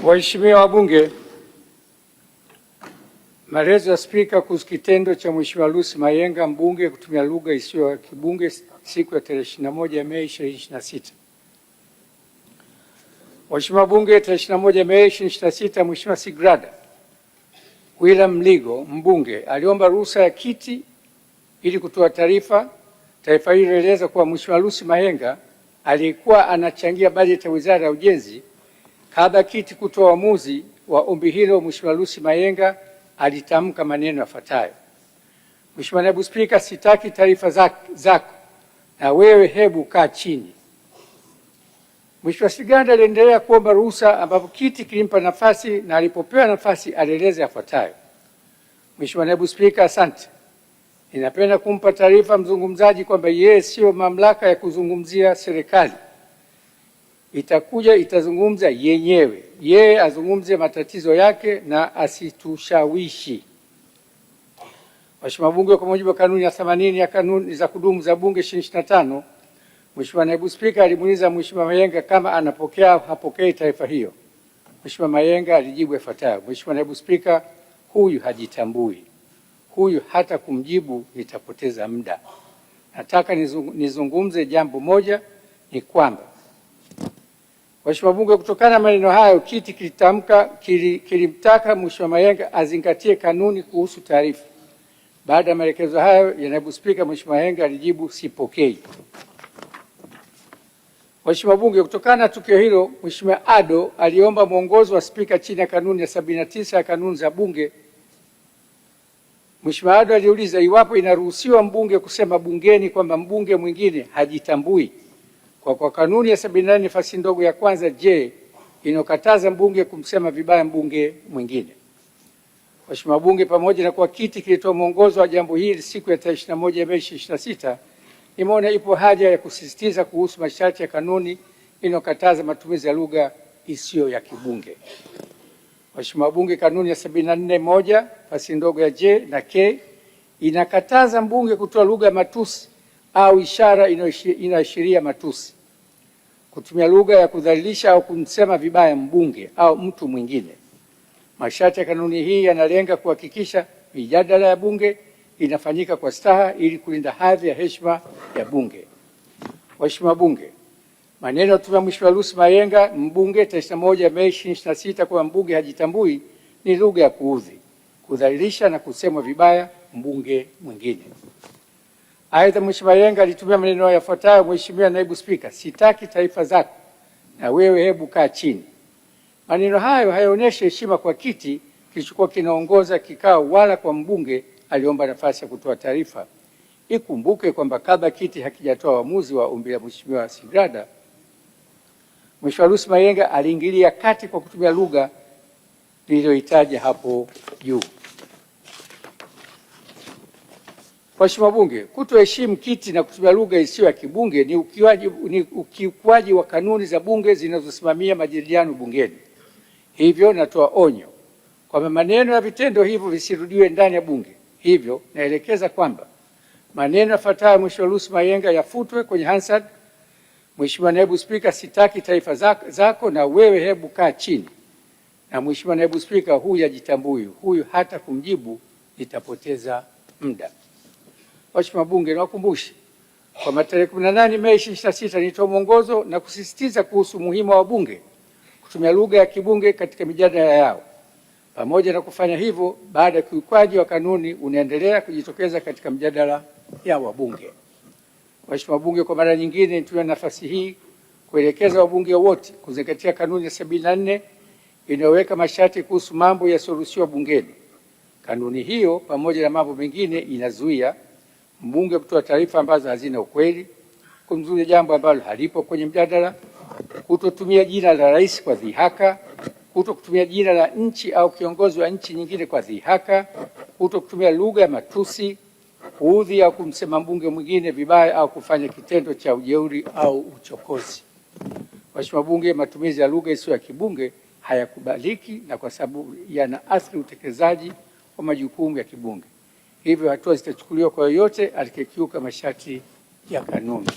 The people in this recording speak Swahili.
Waheshimiwa wabunge, maelezo ya Spika kuhusu kitendo cha Mheshimiwa Lucy Mayenga mbunge kutumia lugha isiyo ya kibunge siku ya tarehe 21 Mei 2026. Waheshimiwa wabunge, tarehe 21 Mei 2026, Mheshimiwa Sigrada William Mligo mbunge aliomba ruhusa ya kiti ili kutoa taarifa. Taarifa hiyo ilieleza kuwa Mheshimiwa Lucy Mayenga aliyekuwa anachangia bajeti ya Wizara ya Ujenzi. Kabla kiti kutoa uamuzi wa ombi hilo, Mheshimiwa Lucy Mayenga alitamka maneno yafuatayo: Mheshimiwa Naibu Spika, sitaki taarifa zako na wewe hebu kaa chini. Mheshimiwa Siganda aliendelea kuomba ruhusa, ambapo kiti kilimpa nafasi na alipopewa nafasi alieleza yafuatayo: Mheshimiwa Naibu Spika, asante. Ninapenda kumpa taarifa mzungumzaji kwamba yeye siyo mamlaka ya kuzungumzia serikali, itakuja itazungumza yenyewe. Yeye azungumze matatizo yake na asitushawishi. Mheshimiwa Bunge, kwa mujibu wa kanuni ya 80 ya kanuni za kudumu za Bunge 2025, Mheshimiwa Naibu Spika alimuuliza Mheshimiwa Mayenga kama anapokea au hapokei taarifa hiyo. Mheshimiwa Mayenga alijibu yafuatayo: Mheshimiwa Naibu Spika, huyu hajitambui, huyu hata kumjibu nitapoteza muda. Nataka nizungumze jambo moja, ni kwamba Mheshimiwa Bunge, kutokana na maneno hayo kiti kilitamka kilimtaka Mheshimiwa Mayenga azingatie kanuni kuhusu taarifa. Baada ya maelekezo hayo ya Naibu Spika, Mheshimiwa Mayenga alijibu sipokei. Mheshimiwa Bunge, kutokana na tukio hilo, Mheshimiwa Ado aliomba mwongozo wa Spika chini ya kanuni ya 79 ya kanuni za Bunge. Mheshimiwa Ado aliuliza iwapo inaruhusiwa mbunge kusema bungeni kwamba mbunge mwingine hajitambui kwa kanuni ya 78 nafasi ndogo ya kwanza je, inokataza mbunge kumsema vibaya mbunge mwingine. Mheshimiwa Bunge, pamoja na kuwa kiti kilitoa mwongozo wa jambo hili siku ya tarehe 21 Mei 2026, nimeona ipo haja ya kusisitiza kuhusu masharti ya kanuni inayokataza matumizi ya lugha isiyo ya kibunge. Mheshimiwa Bunge, kanuni ya 74(1) fasi ndogo ya J na K inakataza mbunge kutoa lugha ya matusi au ishara inayoashiria matusi, kutumia lugha ya kudhalilisha au kumsema vibaya mbunge au mtu mwingine. Masharti ya kanuni hii yanalenga kuhakikisha mijadala ya bunge inafanyika kwa staha ili kulinda hadhi ya heshima ya bunge. Waheshimiwa Bunge, maneno ya Mheshimiwa Lucy Mayenga mbunge tarehe 1 Mei 2026 kuwa mbunge hajitambui ni lugha ya kuudhi, kudhalilisha na kusemwa vibaya mbunge mwingine. Aidha, Mheshimiwa Mayenga alitumia maneno yafuatayo: Mheshimiwa Naibu Spika, sitaki taarifa zako na wewe hebu kaa chini. Maneno hayo hayaonyeshi heshima kwa kiti kilichokuwa kinaongoza kikao wala kwa mbunge aliomba nafasi ya kutoa taarifa. Ikumbuke kwamba kabla kiti hakijatoa uamuzi wa ombi la Mheshimiwa Sigrada, Mheshimiwa Lucy Mayenga aliingilia kati kwa kutumia lugha niliyoitaja hapo juu. Waheshimiwa Bunge, kutoheshimu kiti na kutumia lugha isiyo ya kibunge ni ukiukwaji wa kanuni za bunge zinazosimamia majadiliano bungeni. Hivyo natoa onyo kwamba maneno ya vitendo hivyo visirudiwe ndani ya bunge. Hivyo naelekeza kwamba maneno yafuatayo Mheshimiwa Lucy Mayenga yafutwe kwenye Hansard. Mheshimiwa Naibu Spika, sitaki taifa zako na wewe hebu kaa chini. Na Mheshimiwa Naibu Spika, huyu hajitambui, huyu hata kumjibu nitapoteza muda. Waheshimiwa Bunge, niwakumbushe kwamba tarehe 18 Mei 2026 nilitoa mwongozo na kusisitiza kuhusu umuhimu wa wabunge kutumia lugha ya kibunge katika mijadala yao. Pamoja na kufanya hivyo, baada ya kiukwaji wa kanuni unaendelea kujitokeza katika mjadala ya wabunge. Waheshimiwa Wabunge, kwa mara nyingine nitumia nafasi hii kuelekeza wabunge wote kuzingatia kanuni ya 74 inayoweka masharti kuhusu mambo yasiyoruhusiwa bungeni. Kanuni hiyo pamoja na mambo mengine inazuia mbunge kutoa taarifa ambazo hazina ukweli, kumzuia jambo ambalo halipo kwenye mjadala, kutotumia jina la rais kwa dhihaka, kutokutumia jina la nchi au kiongozi wa nchi nyingine kwa dhihaka, kutokutumia lugha ya matusi, kuudhi au kumsema mbunge mwingine vibaya au kufanya kitendo cha ujeuri au uchokozi. Mheshimiwa Bunge, matumizi ya lugha isiyo ya kibunge hayakubaliki na kwa sababu yanaathiri utekelezaji wa majukumu ya kibunge. Hivyo hatua zitachukuliwa kwa yoyote atakayekiuka masharti ya kanuni.